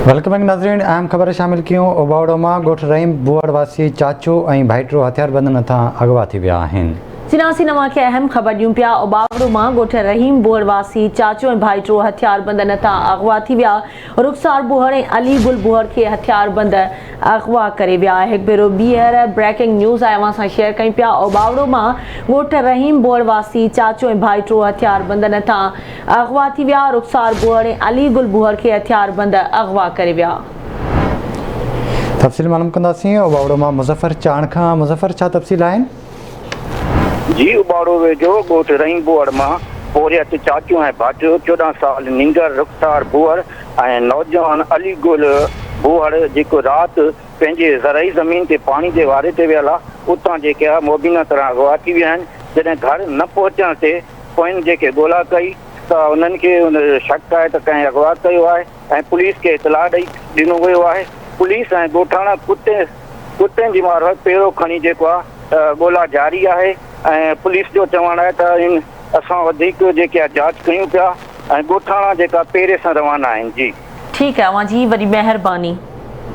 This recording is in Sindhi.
Welcome back ناظرين اهم خبر شامل ڪيون اوٻاوڙو مان ڳوٺ رحيم بوهڙ واسي چاچو ۽ ڀائٽو هٿياربندن هٿان اغوا ٿي ويا آهن. چناسي نوان کي اهم خبر ڏيون پيا اوٻاوڙو مان ڳوٺ رحيم بوهڙ واسي چاچو ۽ ڀائٽو هٿياربندن هٿان اغوا ٿي ويا رخسار بوهڙ ۽ علي گل بوهڙ کي هٿياربند اغوا ڪري ويا. هڪ ڀيرو ٻيهر بريڪنگ نيوز آهي اوهان سان شيئر ڪيون پيا اوٻاوڙو مان ڳوٺ رحيم بوهڙ واسي چاچو ۽ ڀائٽو هٿياربندن هٿان اغوا ٿي ويا رخسار بوهڙ ۽ علي گل بوهڙ کي هٿياربند اغوا ڪري ويا. تفصيل معلوم ڪنداسين اوٻاوڙو مان مظفر چاڻ کان مظفر ڇا تفصيل آهن؟ جي اٻاڙو ويجهو ڳوٺ رحيم بوهڙ مان پورهيت چاچو ۽ ڀاٽيو 14 سال نينگر رخسار بوهڙ ۽ نوجوان علي گل بوهڙ جيڪو رات پنهنجي زرعي زمين تي پاڻي جي واري تي ويل ها اتان جيڪي ها مبينا طرح اغوا ٿي ويا آهن جڏهن گهر نه پهچڻ تي پوين جيڪي ڳولا ڪئي ته انهن کي ان جو شڪ آهي ته ڪنهن اغوا ڪيو آهي ۽ پوليس کي اطلاع ڏئي ڏنو ويو آهي پوليس ۽ ڳوٺاڻا ڪتي ڪتين جي معرفت پيرو کڻي جيڪو آ ڳولا جاري آهي ۽ پوليس جو چوڻ آهي ته ان اسان وڌيڪ جيڪي آ جاچ ڪيون پيا ۽ ڳوٺاڻا جيڪا پيري سان روانا آهن جي. ٺيڪ آهي اوهان جي وڏي مهرباني.